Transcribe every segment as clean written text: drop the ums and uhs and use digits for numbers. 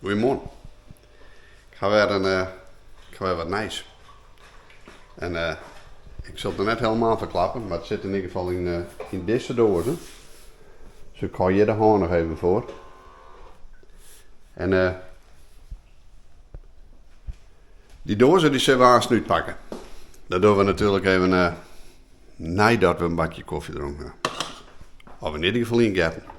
Goeiemoarn. Ik ha wer in, ik ha wer wat nijs. En ik sil it noch net helemaal ferklappen, mar it sit yn ieder gefal yn, yn dizze doaze. Dus ik hâld hjir de hân noch even foar. En dy doaze dy sille we aanst útpakke. Dat dogge we natuerlik even neidat we in bakje kofje dronken ha. Of yn ieder gefal ien getten.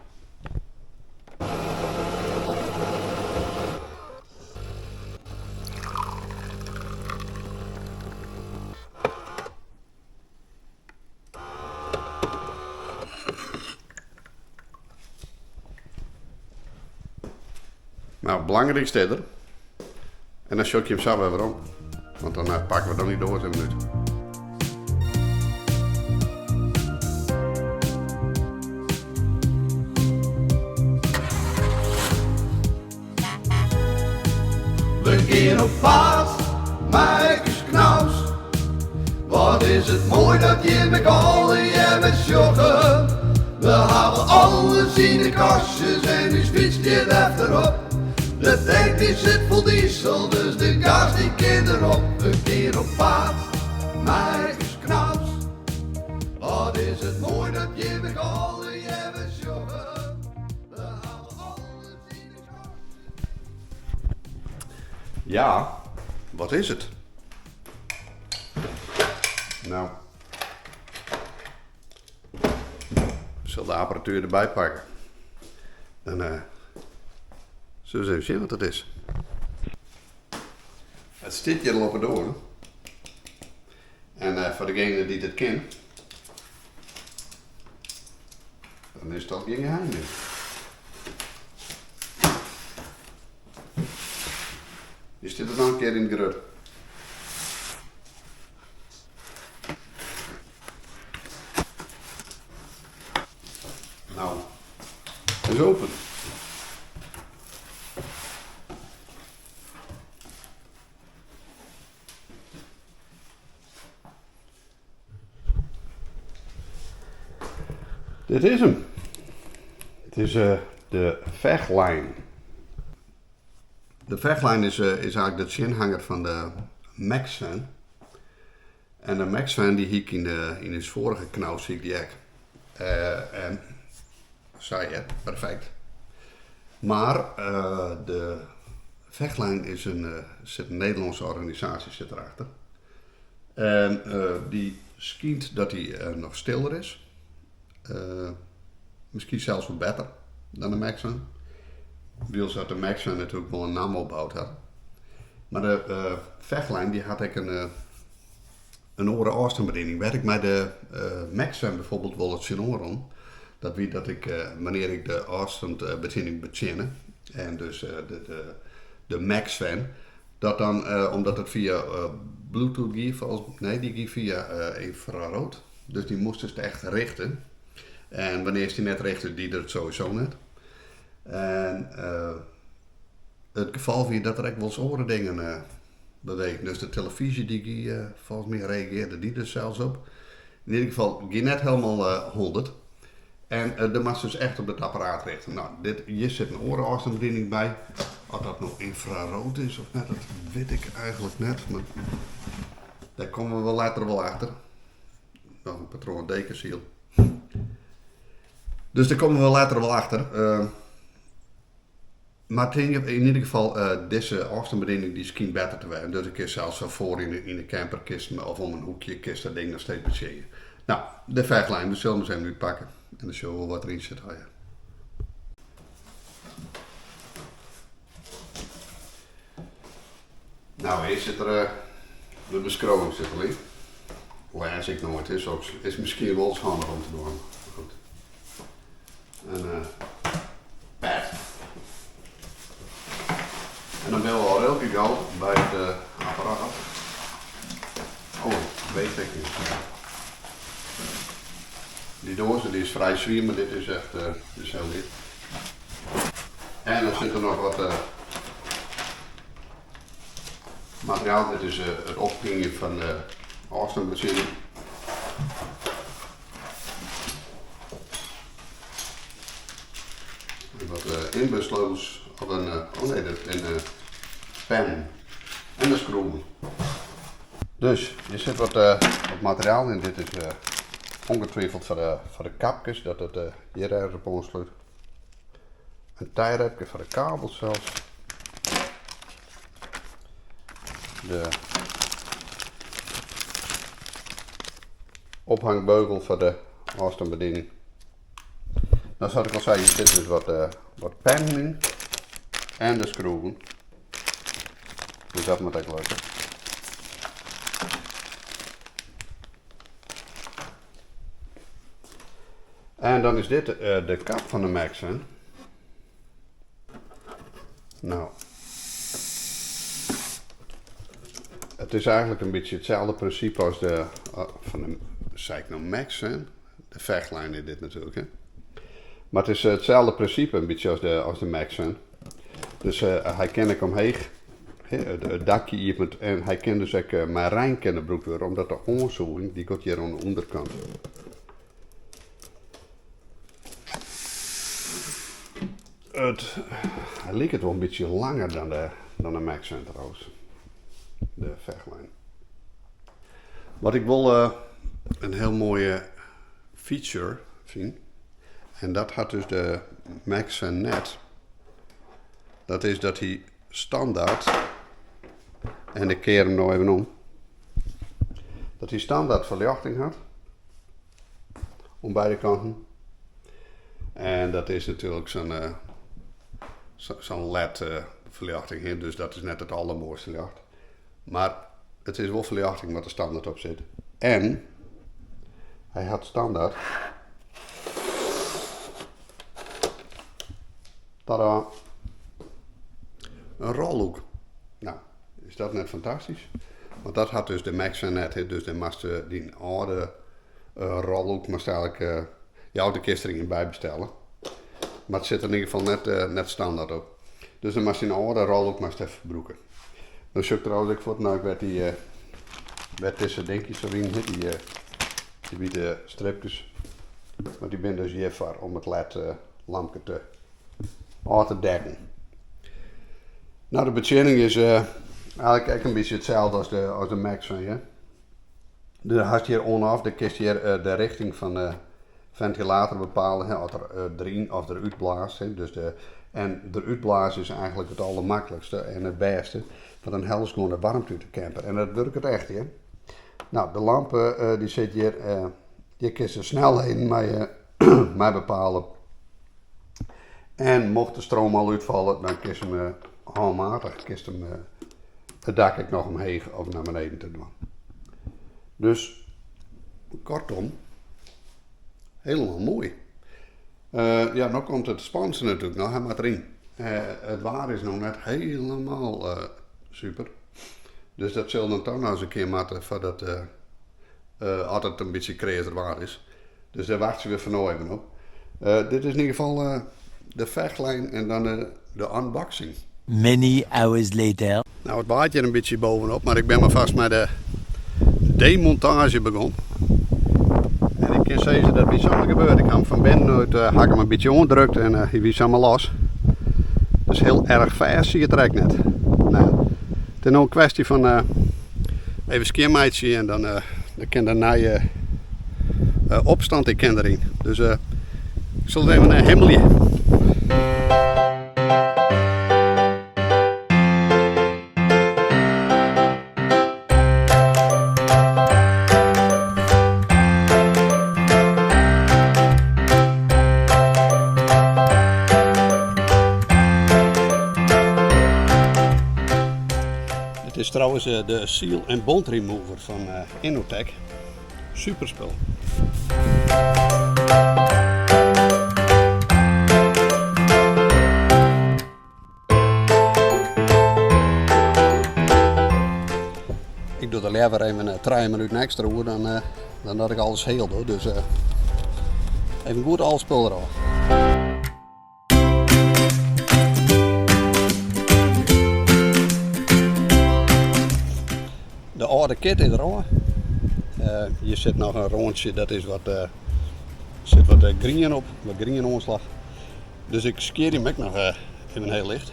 Nou, it belangrykste is der. En dan sjoch ik jim sa wer werom. Want dan eh, pakke we dan die doos even út. We gean op paad mei ús Knaus. Wat is it moai dat jim ek allegear sjogge. We hawwe alles yn de kastjes en ús fyts stiet efterop. De tank dy sit fol diesel, dus de gas dy kin derop. We gean op paad mei ús Knaus. Wat is it moai dat jim ek allegear sjogge. We hawwe alles yn de kastjes. Ja, wat is it? Nou, ik sil de apparatuer derby pakke. Dan uh, sille we ris even sjen wat it is. It stiet hjir al op 'e doar. En uh, foar degene dy't it kin, dan is dat gjin geheim mear. Hjir stiet it noch in kear yn it grut. Nou, it is open. Dit is 'm. It is de Vechtlijn. De Vechtlijn is, is eigentlik de tsjinhanger fan de Maxvan. En de Maxvan dy hie ik yn, de, yn ús foarige Knaus hie ik dy ek. En sei je, perfekt. Mar de Vechtlijn is in, sit in Nederlânske organisaasje sit derachter. En dy skynt dat dy noch stiller is. Miskien sels wol better dan de Maxvan. Wylst dat de Maxvan natuerlik wol in namme opboud hat. Mar de Vechtlijn dy hat ek in, in oare ôfstânsbediening. Wêr't ik mei de Maxvan bijvoorbeeld wol it tsjinoan rûn, dat wie dat ik wannear't ik de ôfstânsbediening betsjinne en dus de, de Maxvan, dat dan, omdat it fia Bluetooth gie, nee, dy gie fia ynfraroad, dus dy moastest echt richte. En wannear'tst dy net richte, die er it sowieso net. En it gefolch wie dat der ek wolris oare dingen bewegen. Dus de telefyzje dy gie, folgens my reagearre dy der sels op. Yn ieder gefal gie net helemaal 100. En do moatst dus echt op it apparaat richte. No, dit, hjir sit in oare ôfstânsbediening by. Oft dat no ynfraroad is of net, dat wit ik eigentlik net. Mar dêr komme we wol letter wol achter. Noch in patroan Dekaseal. Dus dêr komme we letter wol achter. Mar tink yn ieder gefal, dizze ôfstânsbediening dy skynt better te wêzen. Dus ik kin sels fan foar yn de camper kinst of om in hoekje kinst dat ding noch steeds betsjinje. No, de Vechtlijn, we sille 'm ris even útpakke en dan sjogge we wol wat deryn sit allegear. No, earst sit der de beskriuwing sit deryn. Lês ik noait, is, ook, is miskien wol ris handich om te dwaan. Goed. In pet. En dan binne we al reedlik gau by it apparaat. Oh, weet ik niet. Dy doaze dy is frij swier, mar dit is echt dit is hiel licht. En dan sit der noch wat materiaal. Dit is it ophingjen fan de ôfstânsbetsjinning. En wat Inbussleutels of in, oh nee, dat binne pennen en de skroeven. Dus hjir sit wat materiaal yn. Dit is ongetwijfeld foar de kapkes, dat it hjir ergens op oanslút. In tijrepke foar de kabels sels. De ophangbeugel foar de ôfstânsbediening. Nou, sa't ik al sei, hjir sit dus wat pennen yn en de skroeven. Dus dat moat ek lukke. En dan is dit de kap fan de Maxxum. Nou, it is eigentlik in bytsje itselde prinsipe as de fan de, sei ik no Maxxum? De Vechtlijn is dit natuerlik, hè. Mar it is itselde prinsipe in bytsje as de Maxxum. Dus hy kin ek omheech, it dakje iepent en hy kin dus ek mei rein kinne brûkt wurde, omdat de oansûging dy giet hjir oan de ûnderkant. It, hy liket wol in bytsje langer dan de Maxxum trouwens, de Vechtlijn. Wat ik wol in hiel moaie feature fyn, en dat hat dus de Maxxum net, dat is dat hy standaard, en ik kear him no even om, dat hy standaard ferljochting hat oan beide kanten. En dat is natuerlik sa'n led ferljochting, dus dat is net it aldermoaiste ljocht. Mar it is wol ferljochting wat der standaard op sit. En hy hat standaard. Tada! In rolhoek. Nou, is dat net fantastysk? Want dat hat dus de Maxxum net. Dus dêr moatst dyn âlde rolhoek moatst eigentlik ja, de kinst der ien by bestelle. Mar it sit der yn ieder gefal net standaard op. Dus dan moatst dyn âlde rolhoek moatst even brûke. No sjoch ik trouwens ek fuort nei wêr't dy, wêr't dizze dinkjes foar wienen, dy, dy wite stripkes. Want dy binne dus hjirfoar om it led lampke te ôf te dekken. Nou, de betsjinning is eigentlik ek in bytsje itselde as de Maxxum, ja. Do hast hjir on-off, do kinst hjir de richting fan de fentilator bepale, hè, oft er deryn of derút blaast. Hè. Dus en derút blaze is eigentlik it aldermaklikste en it bêste, want dan hellest gewoan de waarmte út de camper. En dat wurket echt, hear. Nou, de lampe dy sit hjir, hjir kinst de snelheden mei bepale. En mocht de stroom al útfalle, dan kinst him hânmatich kinst him it dak ek noch omheech of nei beneden te dwaan. Dus kortom, helemaal moai. Ja, no komt it spannendste natuerlik noch, hy moat deryn. It waar is no net helemaal super. Dus dat sil dan toch noch ris in kear moatte foardat as it in bytsje kreazer waar is. Dus dêr wachtsje we foar no even op. Dit is yn ieder gefal de Vechtlijn en dan de unboxing. Many hours later. Nou, it waait hjir in bytsje bovenop, mar ik bin mar fêst mei de demontaazje begûn. En ik kin sizze dat wie samar gebeurd. Ik ha him fan binnen út ha ik him in bytsje oandrukt en hy wie samar los. Dus hiel erch fêst siet er ek net. Nou, it is no in kwestje fan even skjinmeitsje en dan dan kin de nije opstand ik kin deryn. Dus ik sil it even himmelje. Dit is trouwens de Seal and Bond Remover fan Innotec. Super spul. Ik doch der leaver even 3 minuten ekstra oer dan dat ik alles hiel doch. Dus even goed al spul derôf. De âlde kit is derôf. Hjir sit noch in rântsje, dat is wat, sit wat grien op, wat grien oanslach. Dus ik skear him ek noch even hiel licht.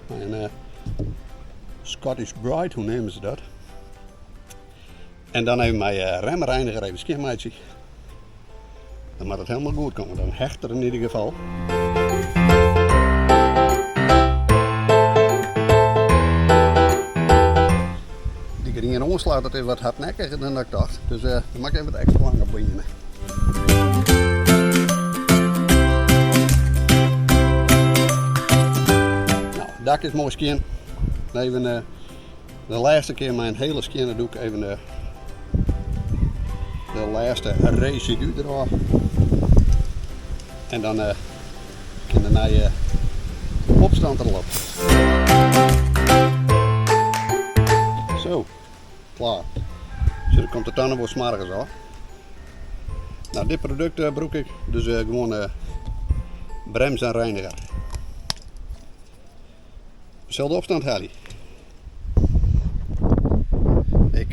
Mei in Scottish Bride, hoe neame se dat? En dan even mei remreiniger even skjinmeitsje. Dan moat it helemaal goed komme. Dan hecht er in ieder geval. Die griene oanslach dat is wat hardnekkiger dan dat ik tocht. Dus uh, dan moat ik even wat ekstra langer begjinne. Nou, het dak is moai skjin. Even de lêste kear mei in hiele skjinne doek even de lêste residu derôf. En dan kin de nije opstand der al op. Zo, klaar. Zo, dan komt de tanne wol smoargens ôf. Nou, dit produkt brûk ik, dus gewoan brems en reiniger. We sil de opstand helje. Ik,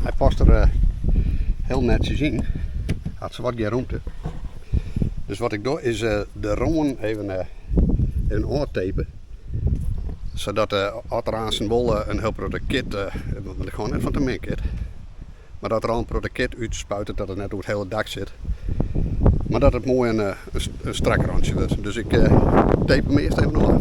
hy past der hiel netsjes yn. Hat sawat gjin rûmte. Dus wat ik doch is de rânen even ôftape. Sadat as der aansten wol in hiel protte kit, want ik hâld net fan te min kit, mar dat der al in protte kit útspuitet dat it net oer it hiele dak sit. Mar dat it moai in strak rantsje wurdt. Dus ik tape him earst even ôf.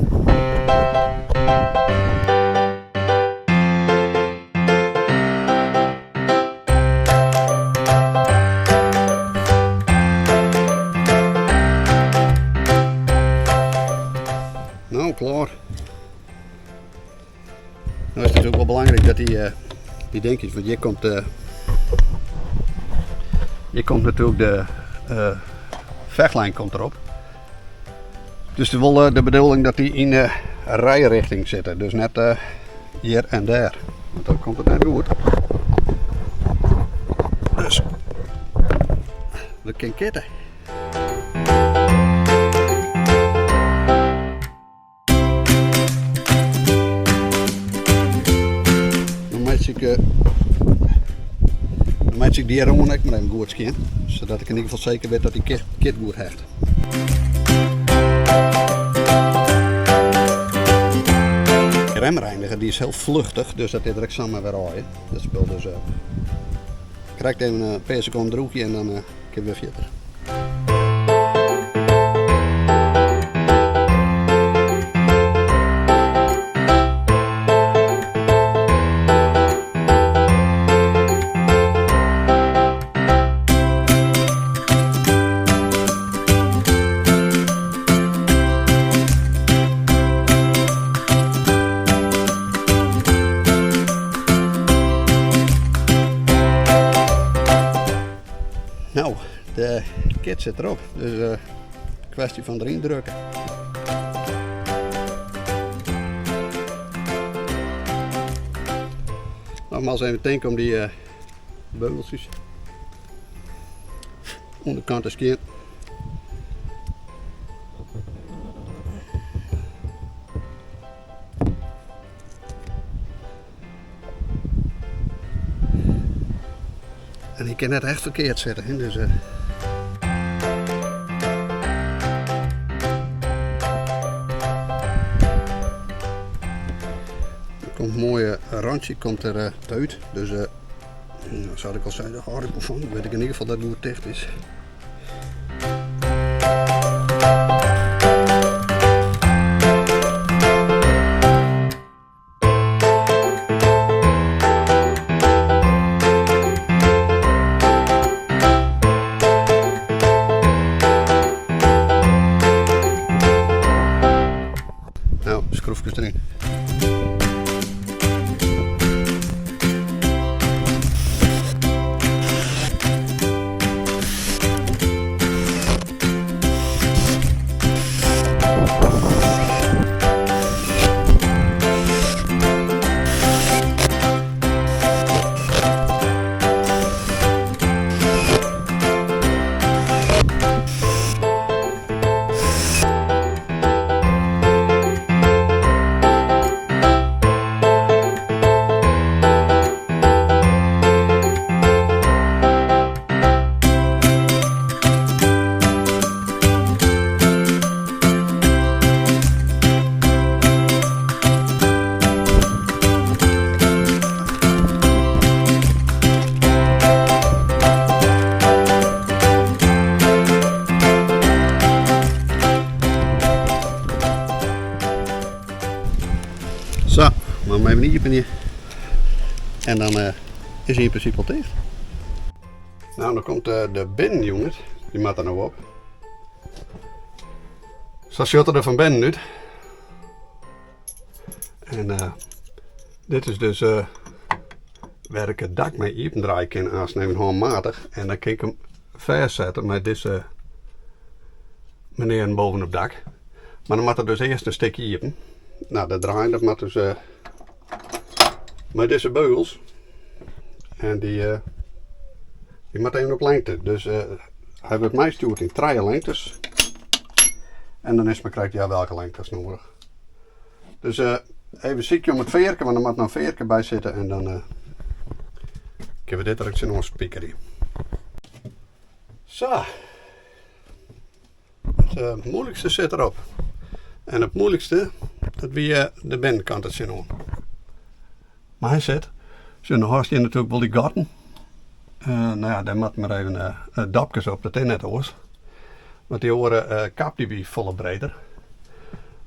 Nou, klaar. Nou is het natuurlijk wel belangrijk dat die dinkjes, want hier komt natuurlijk de vechtlijn komt erop. Dus het is wel de bedoeling dat die in de rijrichting zitten, dus net hier en daar, want dan komt het net goed. Dus we kunnen kitten. Dan meitsje ik dy râne ek mar even goed skjin, sadat ik yn ieder gefal seker wit dat dy kit goed hecht. De remreiniger die is hiel fluchtich, dus dat is der ek samar wer ôf. Dat spul dus krekt even in pear sekonden droegje en dan kinne we wer fierder. Nou, de kit sit derop, dus kwestie fan deryn drukke. Nogmaals even tinke om dy beugeltsjes. Underkant is skjin. En ik kin net echt ferkeard sitte, hè, dus. Er komt een mooi randje komt er uit, dus zoals ik al zei, daar hou ik wel van. Dan weet ik in ieder geval dat het goed dicht is. Nou, schroefjes erin. Noch even iepenje. En dan is hy yn prinsipe al ticht. Nou, dan komt de binnenunit. Dy moat der no op. Sa sjocht er der fan binnen út. En dit is dus wêr ik it dak mei iependraaie kin aanst even hânmatich. En dan kin ik him fêstsette mei dizze menearen boven op dak. Mar dan moat er dus earst in stikje iepen. Nou, dat draaien dat moat dus mei dizze beugels. En dy, dy moat even op lengte. Dus hy wurdt meistjoerd yn trije lengtes. En dan is mar krekt ja, welke lengte is noadich. Dus even sykje om it fearke, want der moat noch in fearke by sitte. En dan kinne we dit der ek tsjinoan spikerje. Sa. It moeilikste sit derop. En it moeilikste, dat wie de binnenkant der tsjinoan. Mar hy sit. Sjoch, no hâldst hjir natuerlik wol dy gatten. No ja, dêr moatte mar even dopkes op, dat is net oars. Want dy oare kap dy wie folle breder.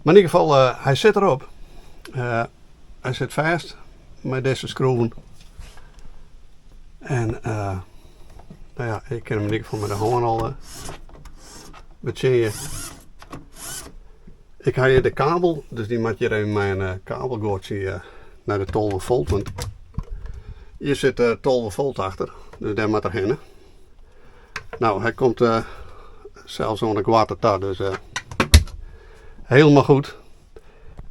Mar yn ieder gefal, hy sit derop. Hy sit fêst mei dizze skroeven. En no ja, ik kin him yn ieder gefal mei de hân al betsjinje. Ik ha hjir de kabel, dus dy moat hjir even mei in kabelgoatsje nei de 12 volt. Want hjir sit 12 volt achter, dus dêr moat er hinne. Nou, hy komt sels oan de goatte ta, dus helemaal goed.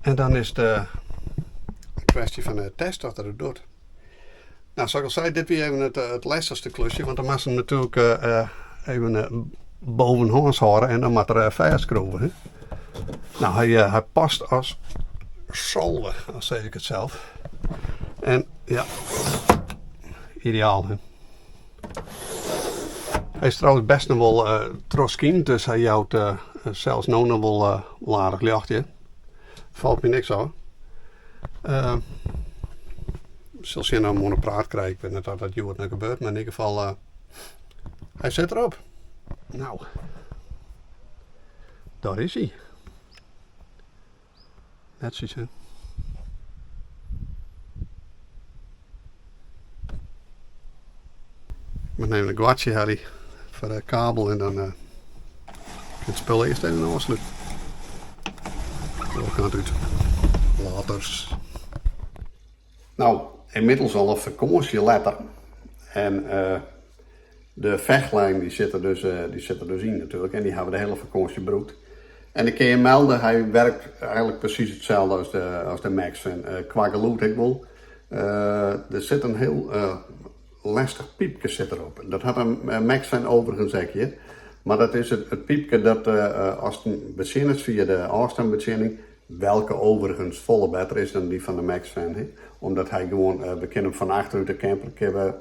En dan is it in kwestje fan de test oft er it docht. Nou, sa't ik al sei, dit wie even it lestichste klusje, want dan moatst him natuerlik even bovenhâns hâlde en dan moat er fêstskroeve. Hè? Nou, hy past as salve, al sis ik it sels. En ja, ideaal. Hè? Hy is trouwens best noch wol trochskynend, dus hy jout sels no noch wol aardich ljocht hjir. Falt my niks ôf. Sil sjen oft ik him oan de praat krij. Ik wit net oft dat hjoed noch gebeurt, mar yn ieder gefal, hy sit derop. Nou, daar is hy. Netsjes, hè? Ik moat even in gatsje helje foar de kabel en dan uh, it spul earst even ôfslute. Oare kant út. Laters. Nou, ynmiddels al in fakânsje letter. En uh, de Vechtlijn dy sit der dus, dy sit der dus yn natuerlik. En dy hawwe we de hiele fakânsje brûkt. En ik kin je melde, hy werkt eigenlik presys itselde as de, as de Maxfan. Kwa gelûd ek wol. Der sit in hiel lestich pypke sit derop. Dat hat in Maxfan overigens ek hjir. Mar dat is it pypke dat ast him betsjinnest fia de ôfstânbetsjinning, welke overigens folle better is dan dy fan de Maxfan, hè. Omdat hy gewoan, we kinne him fan achterút de camper kinne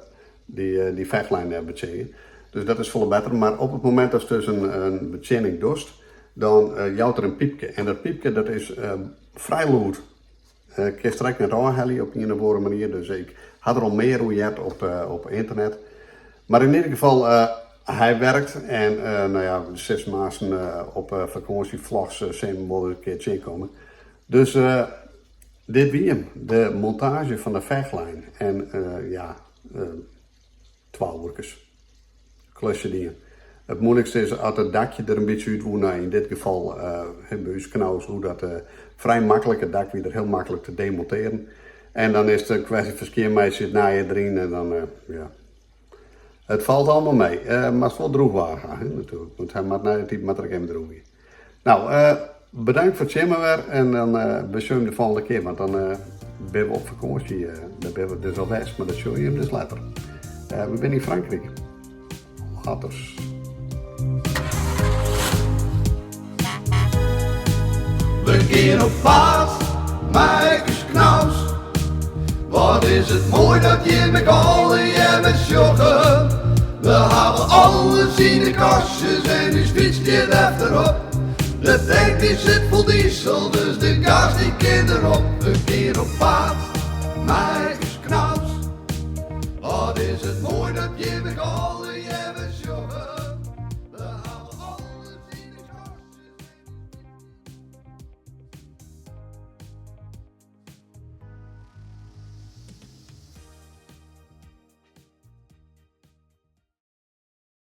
we dy Vechtlijn betsjinje. Dus dat is folle better. Mar op it momint datst dus in betsjinning dochst, dan jout er in pypke. En dat pypke dat is frij lûd. Kinst der ek net ôfhelje op ien of oare manier. Dus ik ha der al mear oer heard op ynternet. Mar yn ieder gefal, hy werkt. En no ja, sis aansten op fakânsjevlogs sil him wol in kear tsjinkomme. Dus dit wie him, de montaazje fan de Vechtlijn. En ja, twa oerkes. Klusje dien. It moeilikste is as it dakje der in bytsje út woe. No, yn dit gefal by ús Knaus woe dat frij maklik. It dak wie der hiel maklik te demontearjen. En dan is it in kwestje fan skjinmeitsje, it nije deryn en dan, ja. It falt allegear mei. Moatst wol droech waar ha, hè, natuerlik. Want hy moat nei de tiid moat er ek even droegje. Nou, bedankt foar it sjen mar wer en dan we sjogge jim de folgjende kear, want dan binne we op fakânsje. Dêr binne we dus al west, mar dat sjogge jim dus letter. We binne yn Frankryk. Laters. We gean op paad mei ús Knaus. Wat is it moai dat jim ek allegear sjogge. We hawwe alles yn de kastjes en ús fyts stiet efterop. De tank dy sit fol diesel, dus de gas dy kin derop. We gean op paad mei ús Knaus. Wat is it moai.